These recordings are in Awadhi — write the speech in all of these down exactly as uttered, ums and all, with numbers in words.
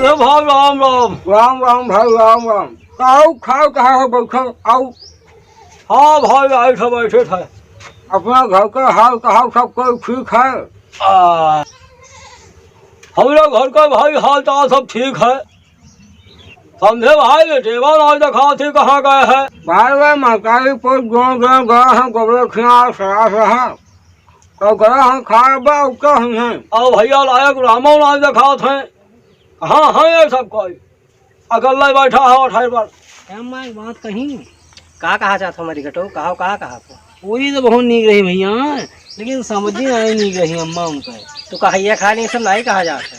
ए भाई, राम राम। राम राम भाई, राम राम। आओ, खाओ, कहाँ हो, बैठो, आओ। हाँ भाई, बैठे, बैठे थे। अपना घर का हाल कहाँ, सब कोई ठीक है? आ, हमरे घर का भाई हाल चाल सब ठीक है। समझे भाई, बेटेवा नाई देखात ही, कहाँ गए हैं? भाई, वे महतारी पर गाँव, गाँव गए हैं, गोबरे खिया सरा से हैं। तो गए हैं खाए बा, उठा ही हैं। और भैया लायक रामो नाई देखात हैं। कहाँ हैं ये सब कोई? अकेले बैठा है अठाई पर। ए अम्मा, एक बात कही। का कहा चाहत हो हमारी गटो? कहा, का कहा था? पूरी तो बहुत नीक रही भैया, लेकिन समझी नाई नीक रही अम्मा उनका। तू कहैया खा नहीं, सब नाई कहा जात है।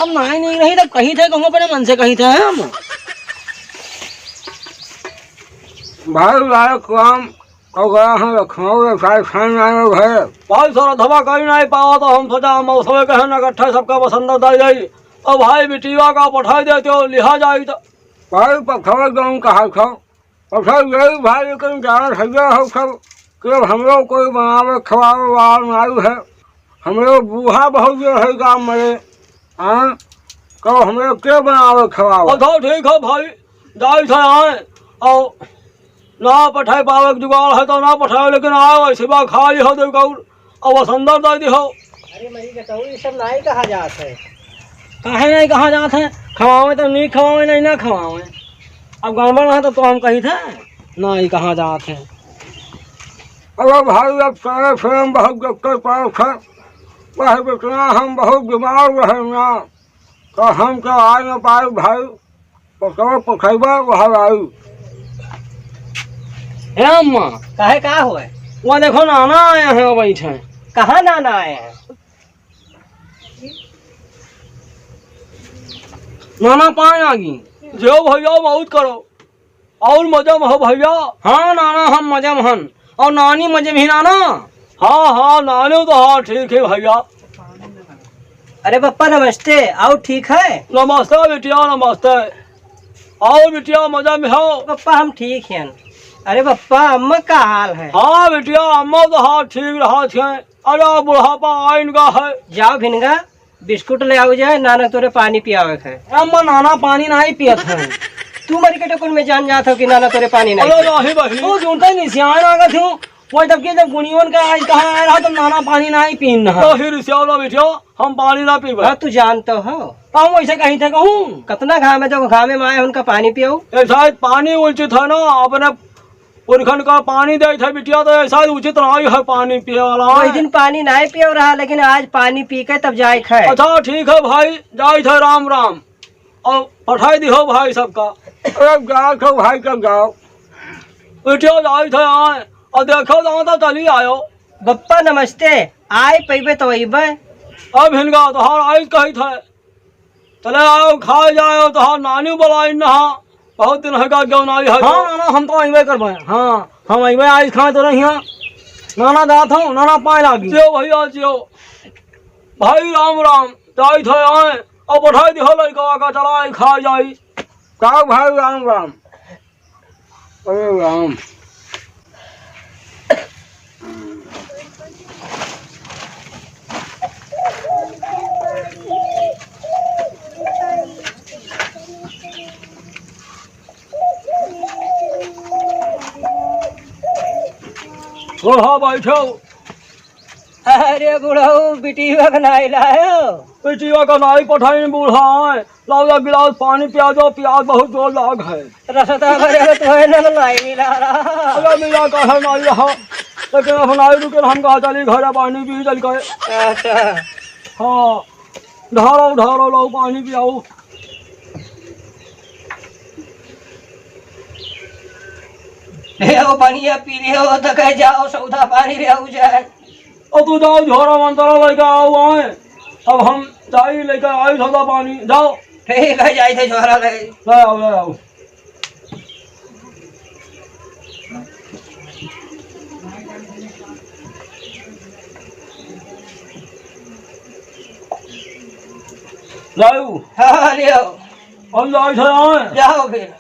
अब नाई नीक रही तब कही थे, कहूँ अपने मन से कही थे हम। भाई लायक काम और गया हम लखनऊ, व्यवसाय खान आए हुए। भाई सरधवा कहीं नहीं पावा तो हम सोचा हम मौसम कहे न इकट्ठा सबका बसंत दे जाई। और भाई बिटिया का पठाई देते हो, लिहा जाई तो। भाई पठावे जाऊँ कहा खाओ। अच्छा, यही भाई, लेकिन जानत हइया हो सब कि अब हमरो कोई बनावे खवावे वाला नाई है। हमरो बूढ़ा बहुत देर है गाँव में, हाँ, तो हमरो के बनावे खवावे? अच्छा, ठीक है भाई, जाई थे आए, और ना पठाए पावे के जुगाड़ है तो ना पठाए, लेकिन आए वैसे बा खा लिहो दे गौर। अब असंदर दे दिहो। अरे मरी के तऊ, ई सब नाई कहा जात है। काहे नाई कहा जात है? खवावे तो नहीं खवावे, नहीं ना खवावे। अब गड़बड़ है तो, तो हम कही थे, नाई कहा जात है। अरे भाई, अब सारे फिल्म बहुत डॉक्टर पास है, वह बेचना हम बहुत बीमार रहे ना, तो हम तो आ न पाए भाई। पकड़ पकड़बा वहाँ आऊ। हे अम्मा। काहे, का हुआ? वहाँ देखो नाना आए हैं, बैठे हैं। कहाँ नाना आए हैं? नाना पाए आगी। जो भैया मौत करो। और मजा में हो भैया? हाँ नाना, हम मजा में हन। और नानी मजे में ही नाना? हाँ, हाँ, नानी तो हाँ ठीक है भैया। अरे पप्पा नमस्ते, और ठीक है? नमस्ते बिटिया, नमस्ते। और बिटिया मजा में हो? पप्पा हम ठीक हैं। अरे पप्पा अम्मा का हाल है? हाँ बिटिया, अम्मा तो हाँ ठीक रहत हैं। अरे बुढ़ापा आइन का है। जाओ भिनगा, बिस्कुट ले आओ जाए, नाना तोरे पानी पियावे के है। अम्मा, नाना पानी नाई पियत है। तू मरी के टकुर में जान जात हो कि नाना तोरे पानी नाई अरे पियत। राही बहिनी। तू जूनते नहीं सियान आगत हूँ। वही तब के जब गुनियोन का आज कहाँ आया रहा तो नाना पानी नाई पीन रहा। तो ही रिसियावला बिटिया, हम पानी ना पीबे। हाँ, तू जानत हो। तो हम वैसे कहीं थे कहूँ। कतना घाम है, जो घामे में आए उनका पानी पियाऊ। ए शायद पानी उचित है ना, अपने पुरखन का पानी देत है बिटिया, तो ऐसा उचित नाई है पानी पिए वाला। वही दिन पानी नाई पियो रहा, लेकिन आज पानी पी के तब जाए खाए। अच्छा ठीक है भाई, जाइत है राम राम। और पठाई दिहो भाई सबका। अरे जाओ तो भाई, तब जाओ। बिटिया जाइत है आए, और देखो जाओ तो चली आयो। बप्पा नमस्ते, आए पैबे तो अइबे। अब हिनका तोहार आइज कहित है। चले आओ, खाए जाओ, तोहार नानी बुलाई नहा, बहुत दिन है का क्यों नाई है हाँ, तो। ना, ना, हम तो अइबे करबे। हाँ, हम अइबे आज खाए तो नहीं हाँ। नाना जात हूँ, नाना पाए लागी। जियो भैया, जियो। भाई राम राम, जाइत है आए, और पठाई दिहो लड़का का, चला आई, खा जाई। का भाई राम राम। अरे राम। ओ हाँ, बैठो। अरे बुढ़ऊ, बिटिया का नाई लायो? बिटिया का नाई पठाई बूढ़ा आए। लाओ एक गिलास पानी पिया दो, प्यास बहुत जोर लाग है। रसता भरे तो है ना, नाई मिला रहा। अरे मिला का है नाई रहा, लेकिन अब नाई रुके, हम कहा चली घर पानी पी चल के। अच्छा। हाँ, ढारो, ढारो, लाओ पानी पियाओ। ले आओ पानी, अब पी ले हो तो कह जाओ, सौदा पानी ले आओ जाए। और तू जाओ, झोरा मंतरा लेके आओ आए। अब हम जाई लेके आई सौदा पानी, जाओ। ठीक है, जाई थे झोरा ले। ले आओ, ले आओ। लाओ। हाँ, हाँ, ले आओ। हम जाई थे आए। जाओ फिर।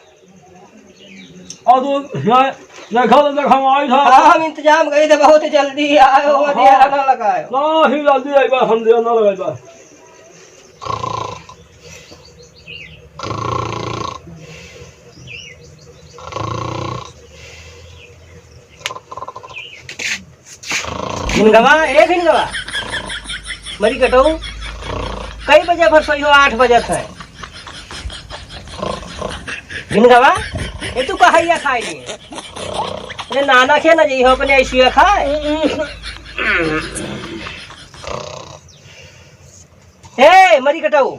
और तू यहाँ देखा तो देख, हम आई था। हाँ, हम इंतजाम करी थे, बहुत जल्दी आए हो, हाँ। देर ना लगाए। ना ही जल्दी आई बा, हम देर ना लगाई बा। भिनगवा, ए भिनगवा, मरी कटऊ, कई बजे भर सोई हो? आठ बजत है। भिनगवा, ए तू कहैया खाए लिए? अरे नाना के ना जइहो अपने ऐसिया खाए। ए मरी कटऊ,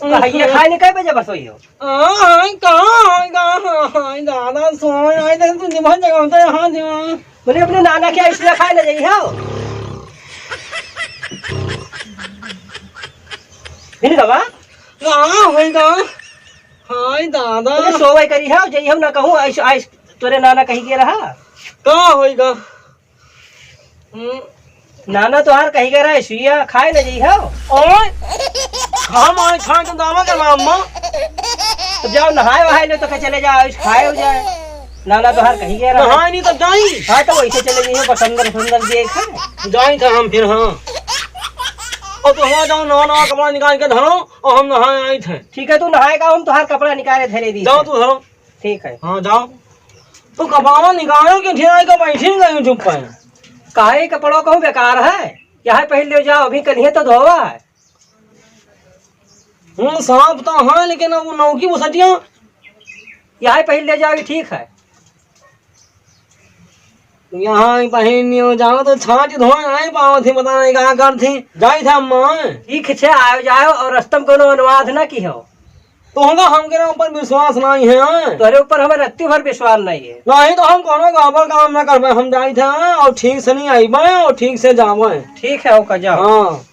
कहैया खाए ने कई बजे भर सोई हो? हाँ, हाँ, कहाँ, हाँ, कहाँ, हाँ, दादा, सोए, आए थे, तू दिमाग जगाता है, हाँ, दिमाग। बोले, अपने नाना के इसलिए खाए ना जाई हो। भिनगवा? कहाँ होई, कहाँ? हाय, दादा। बोले, सोवे करी हो, जाई हो ना कहूँ, आइस, आइस, तोरे नाना कही के रहा। कहाँ होई, कहाँ? हम्म। नाना तोहार कही के रहे, सुइया खाए न जइहो। ओए, हम आए खाए तो दावा करवा अम्मा। तो जाओ नहाए वहाए लो तो के चले जाओ, इस खाए हो जाए। नाना तोहार कही के रहे। नहाए नहीं तब जाई। हाँ तो वैसे चले जइहो, पसंदर सुंदर दिए खाए। जाई था हम फिर, हाँ। और तो हमारा जाओ नवा नवा कपड़ा निकाल के धरो और हम नहाए आई थे। ठीक है, तू नहाएगा, हम तोहार कपड़ा निकाले धरे दी। जाओ तू धरो। ठीक है। हाँ, जाओ। तो कपड़वा निकालो कि ठेराई का बैठी नहीं गई चुप है। काहे कपड़वा कहूँ बेकार है? यह पहिर ले जाओ, अभी कलिए तो धोवा है। हम्म, साफ तो है, लेकिन अब वो नौकी बुसटिया। यह पहिर ले जाओ, ये ठीक है। यहाँ ही पहिर नहीं हो जाओ तो छाछ धोए नहीं पाओ थी, पता नहीं कहाँ कर थी। जाई था अम्मा। ठीक है, आओ जाओ और रस्ता में कोनो अनुवाद ना की हो। तो होगा हमके ना ऊपर विश्वास नहीं है। तोरे ऊपर हमें रत्ती भर विश्वास नहीं है। नहीं तो हम कोनो गड़बड़ काम ना करबे, हम जाई थे और ठीक से नहीं आईबे और ठीक से जावे। ठीक है, ओका जाओ। हाँ।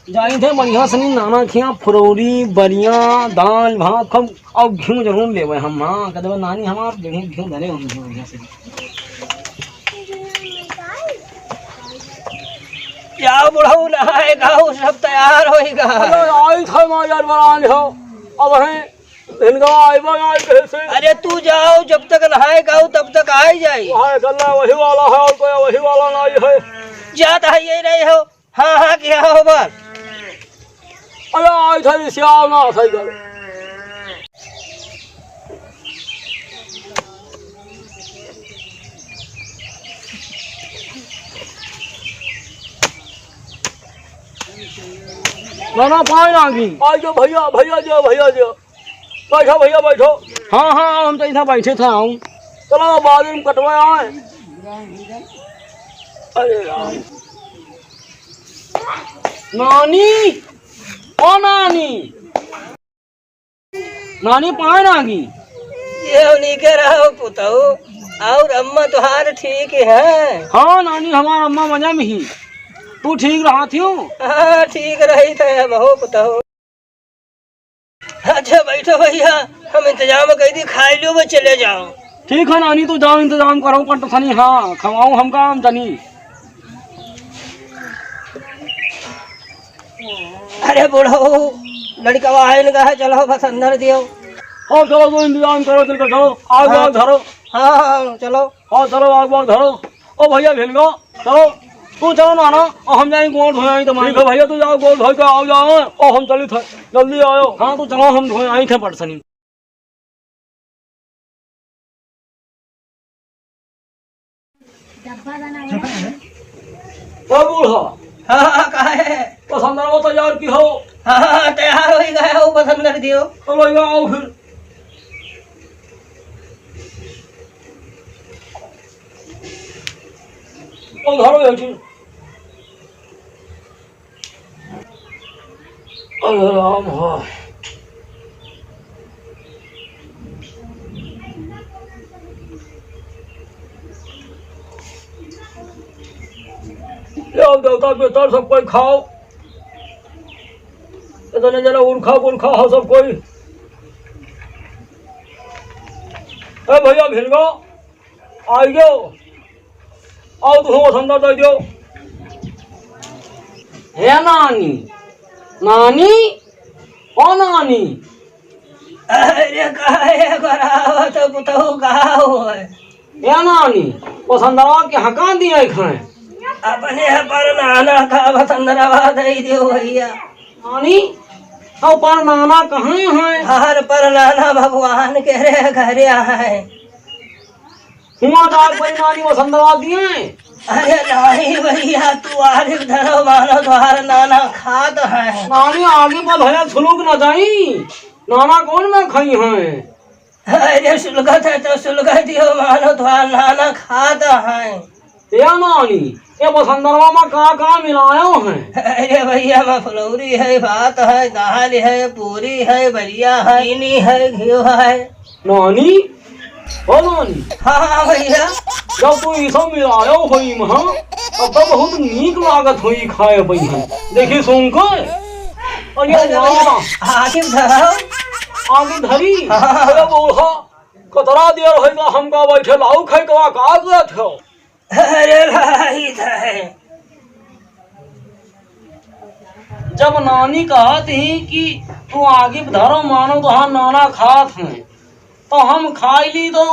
जाई थे बढ़िया सनी नाना खिया फुरौरी, बरिया, दाल, भात, खूब और घी जरूर लेवे हम। हाँ, कह देवे, "नानी हमार जरूर घी धरे हम घी बढ़िया से।" जाओ बुढ़ऊ, नहाए गाओ, सब तैयार होइगा। अरे, आई थे माजर बरान हो, अब हैं इनका आइबा ना कैसे? अरे तू जाओ, जब तक नहाए गाओ तब तक आइ जाई। हाय गल्ला वही वाला है और कोई वही वाला नहीं है। जात है यही रहे हो। हाँ, हाँ, किया हो बस। अरे, आई था, इसे आओ ना, सही कर। ना, ना, पाए ना आगी। आ जाओ भैया, भैया जाओ, भैया जाओ। बैठो भैया, बैठो। हाँ, हाँ, हम तो इधर बैठे थे, आऊँ। चलो, बाद में कटवा आए। अरे राम। नानी, ओ नानी। नानी, पाए ना आगी। ये उन्हीं के रहो पुतहु, और अम्मा तुहार ठीक है? हाँ नानी, हमार अम्मा मजा में ही। तू ठीक रहा थियो? हाँ, ठीक रही थे बहु पुतहु। अच्छा बैठो भैया, हम इंतजाम कइ दी, खाइ लो, बस चले जाओ। ठीक है नानी, तू जाओ इंतजाम करो, पर तो सनी, हाँ, खवाओ हमका हम तनी। अरे बुढ़ऊ, लड़कवा आए न कहा, चलो बस अंदर दियो। हाँ, चलो, तू इंतजाम करो, चल के चलो, आग, हाँ। आग धरो। हाँ, हाँ, चलो। हाँ, चलो, आग, आग धरो। ओ भैया भिनगो, चलो, तू चलो ना, ना, और हम जाएंगे गोड़ धोए आई तुम्हारी। ठीक है भैया, तू जाओ गोड़ धोए के आओ जाओ, और हम चली थे, जल्दी आयो। हाँ, तू चलो, हम धोए आई थे पटसनी। ओ बूढ़ा। हाँ, हाँ, का है? पसंद ना हो तैयार की हो। हाँ, हाँ, तैयार हो ही गया हो, पसंद कर दियो। तो भैया आओ फिर। ओ धरो ये चीज। अरे राम हो। ले देवता पितर सब कोई खाओ। इतने जने उरखा पुरखा हो सब कोई। ए भैया भिनगो, आइयो। आओ तुहूँ संदर दे दियो। हे नानी, नानी, ओ नानी। अरे काहे करावत पुतहु का होय? हे नानी, ओ संदरवा के हका दिए खाए। अपने पर नाना का बसंदरवा दे दियो भैया। नानी, तो पर नाना कहाँ है? हर पर नाना भगवान के रे घरे आए। हुआ जात बड़ी नानी वो संदवा दिए। अरे नाहीं भइया, तू आगे धरो, मानो तोहार नाना खात है। नानी आगे पर भइया छुलुक न जाई। नाना कौन में खाई हैं? अरे सुलगत है तो सुलगत दियो, मानो तोहार नाना खात है। ए नानी, ए बसंदरवा में का का मिलायो है? अरे भइया, में फुलौरी है, भात है, दाल है, पूरी है, बरिया है, चीनी है, घिव है। नानी, ओ नानी। हाँ, हाँ भइया। जब तू ई सब मिलायो होई महा, तब तो बहुत नीक लागत होई खाए पइहन। देखी सुन के। अरे अरे वाह। भइया, आगे धरो। आगे धरी। हाँ। अरे बूढ़ा, कतरा देर होइगा हमका बैठे, लाऊ खाई कवा का करत हो? अरे भाई थे। जब नानी कहत ही कि तू आगे धरो, मानो तोहार नाना खात हैं, तो हम खाई ली तो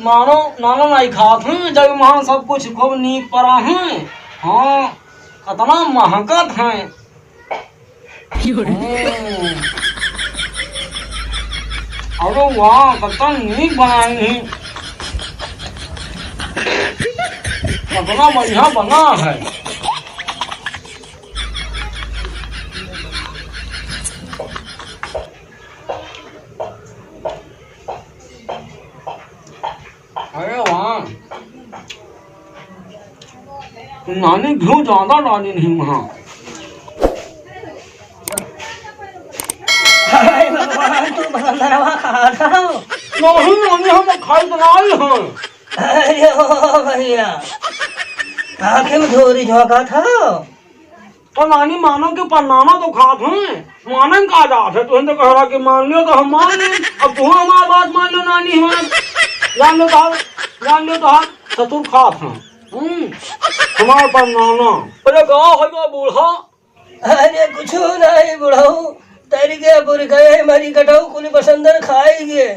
मानो नाना नहीं खात हैं। जब वहाँ सब कुछ खूब नीक परा हैं, हाँ, कतना महकत हैं। हम्म। अरे वाह, कतना नीक बनाई है। कतना बढ़िया बना है। अरे वाह। नानी घिउ ज्यादा डाली नहीं वहाँ। हाय भगवान, तू बंदरवा खात हो? नहीं, नानी हम खाई तो नहीं हैं। अरे ओ भइया, आँखी में धूरी झोंकत हो? तो नानी मानो के परनामा तो खात हैं, मानन का जात है, तुहन तो कहला कि मान लियो तो हम मान लें, अब तुहन हमार बात मान लो नानी हमार, जान लो तो, जान लो तो ससुर खात हैं, हम्म, हमार परनामा। अरे का होइगा बूढ़ा? अरे कुछ नहीं बुढ़ऊ, तैर के बुर गए मरी कटऊ कुल बसंदर खाई गे।